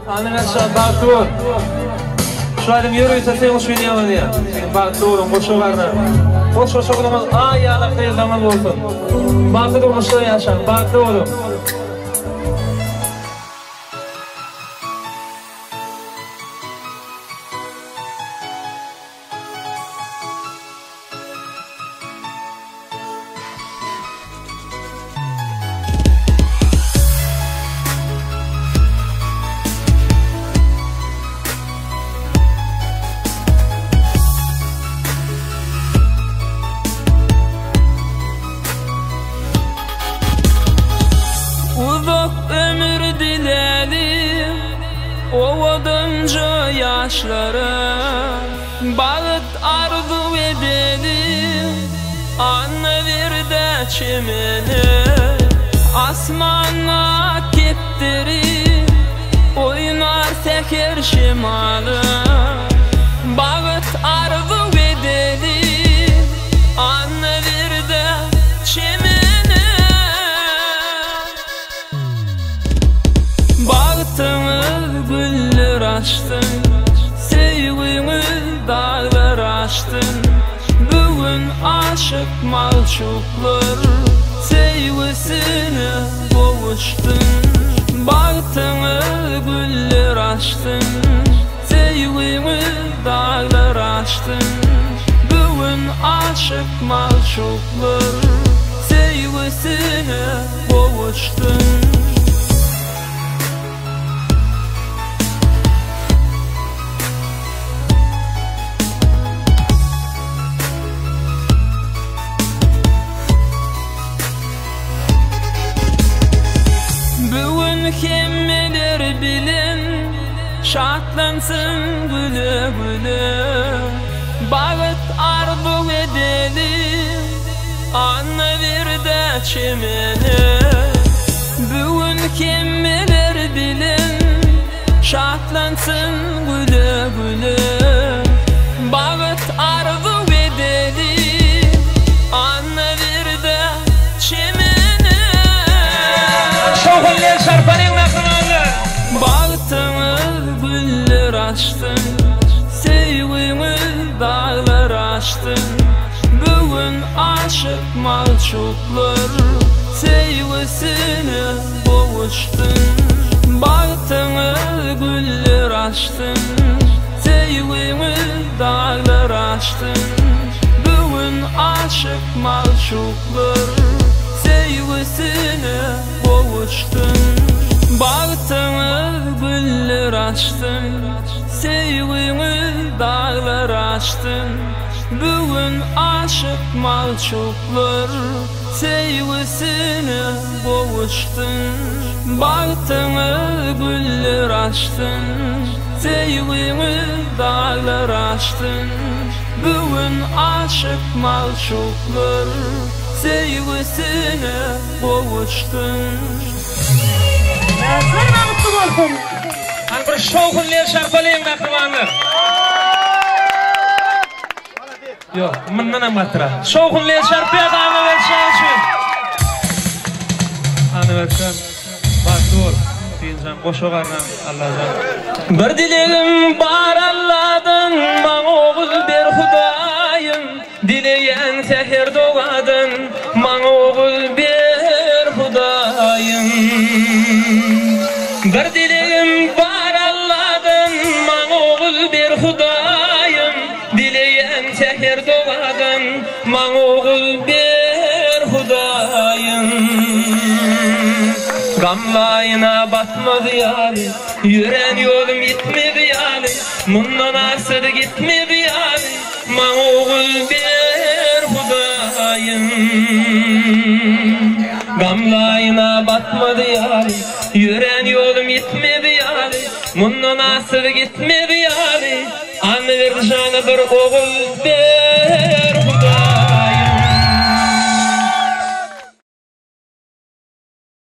Annaberdi bagtly bol. Şu aýdym ýörite seň üçin ýaňlanýar. Seň bagtly boluň goşa garna. Goş-goşa guluňyz aý ýalak gyzlaryňyz bolsun. Bagtly durmuşda ýaşaň, bagtly boluň. Uzak ömür dilälim owadanja ýaşlara. Bagt arzuw edelim Annaberdä çemene. Asmanda kepderi oýnar säher şemaly. Bagt arzuw edelim Annaberdä çemene. Bagtyňyz güller açsyn, Söýgüňiz daglar aşsyn. Bu gün aşyk magşuklar Söýgüsine gowuşsyn. Bagtyňyz güller açsyn, Söýgüňiz daglar aşsyn. Bu gün aşyk magşuklar Söýgüsine gowuşsyn. Bu gün hemmeler bilen Şatlansyn güle-güle. Bagt arzuw edelim Annaberdä çemene. Bu gün hemmeler bilen Şatlansyn güle-güle. Bagt arzuw edelim Annaberdä çemene. Şowhunly el çarpalyň mähribanlar! Bagtyňyz güller açsyn, Söýgüňiz daglar aşsyn. Bu gün aşyk magşuklar Söýgüsine gowuşsyn. Bagtyňyz güller açsyn, Söýgüňiz daglar aşsyn. Bu gün aşyk magşuklar Söýgüsine gowuşsyn. Bagtyňyz güller açsyn, Söýgüňiz daglar aşsyn. Bu gün aşyk magşuklar Söýgüsine gowuşsyn. Bagtyňyz güller açsyn, Söýgüňiz daglar aşsyn. Bu gün aşyk magşuklar Söýgüsine gowuşsyn. Ýaşlar bagtly bolsun! Hany bir şowhunly el çarpalyň mähribanlar. Ýok, mundanam gatyrak. Şowhunly el çarpýas Annaberdi şa üçin. Annaberdi şa, bagtly bol. Dynjan goşa garnaň Allajan. Bir dilegim bar Alladan, maňa ogul ber Hudaýym. Dileýän säher dogadan, maňa ogul ber Hudaýym. Bir dilegim bar Alladan, maňa ogul ber Hudaýym. Dileýän säher dogadan, maňa ogul ber Hudaýym. Gamlaýyna batmaz ýaly, ýörän ýolum ýitmez ýaly, mundan arsyz gitmez ýaly, maňa ogul ber Hudaýym. Gamlaýyna batmaz ýaly, ýörän ýolum ýitmez ýaly, mundan arsyz gitmez ýaly, Annaberdi jana bir ogul ber.